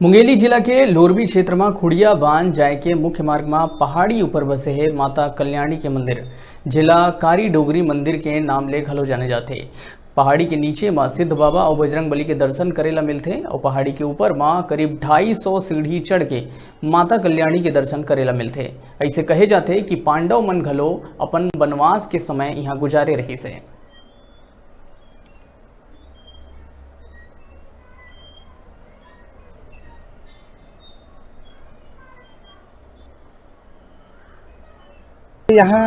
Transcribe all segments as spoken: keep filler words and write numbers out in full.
मुंगेली जिला के लोरबी क्षेत्र म खुड़िया बांध जाए के मुख्य मार्ग म पहाड़ी ऊपर बसे हे माता कल्याणी के मंदिर, जेला कारी डोगरी मंदिर के नाम ले घलो जाने जाथे। पहाड़ी के नीचे म सिद्ध बाबा अउ बजरंग बली के दर्शन करे ला मिलथे अउ पहाड़ी के ऊपर म करीब ढाई सौ सीढ़ी चढ़ के माता कल्याणी के दर्शन करे ला मिलथे। अइसे कहे जाथे कि पांडव मन घलो अपन बनवास के समय इहां गुजारे रहिस हे। यहाँ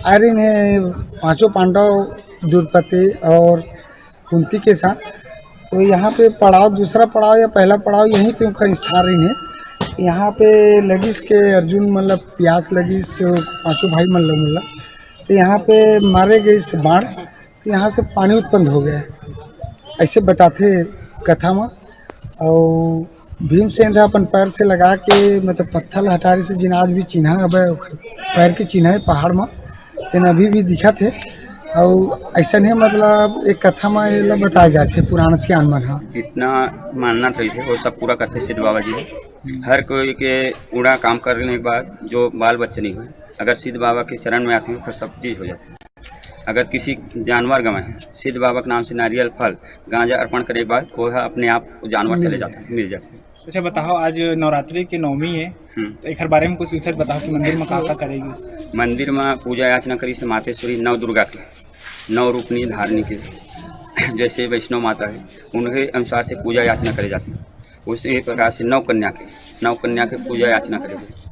आए रहिन हे पांचों पांडव, द्रौपदी और कुंती के साथ। तो यहाँ पे पड़ाव, दूसरा पड़ाव या पहला पड़ाव यहीं पे उनका स्थान रहिन हे। यहाँ पे लगिस के अर्जुन, मतलब, प्यास लगिस पांचों भाई मन ल, मतलब, तो यहाँ पे मारे गइस बाण, तो यहाँ से पानी उत्पन्न हो गया, ऐसे बताथे कथा में। और भीमसेन ह अपन पैर से लगा के, मतलब, पत्थर हटारे से जिन आज भी चिन्हा हवय, ओकर पैर के चिन्हा है पहाड़ में, तेन अभी भी दिखत है। और ऐसा नहीं, मतलब, एक कथा में ये ला बताए जाते पुराण सियान मन ह। जितना मानना था इसे, वो सब पूरा करते सिद्ध बाबा जी है। हर कोई के उड़ा काम करने के बाद जो बाल बच्चे नहीं हुए, अगर सिद्ध बाबा के शरण में आते हैं, फिर सब चीज़ हो जाती है। अगर किसी जानवर गंवाए हैं, सिद्ध बाबा के नाम से नारियल, फल, गांजा अर्पण करे के बाद वो ह अपने आप जानवर चले जाता है, मिल जाता है। अच्छा बताओ, आज नवरात्रि के नवमी है, हम्म। तो एकर बारे में कुछ विशेष बताओ कि मंदिर में का का करेगी? मंदिर में पूजा याचना करी से मातेश्वरी नव दुर्गा के, नौ रूपनी धारणी के, जैसे वैष्णव माता है, उनके अनुसार से पूजा याचना करे जाते हैं। उसी प्रकार से नौ कन्या के, नौ कन्या के पूजा याचना करे जाते हैं।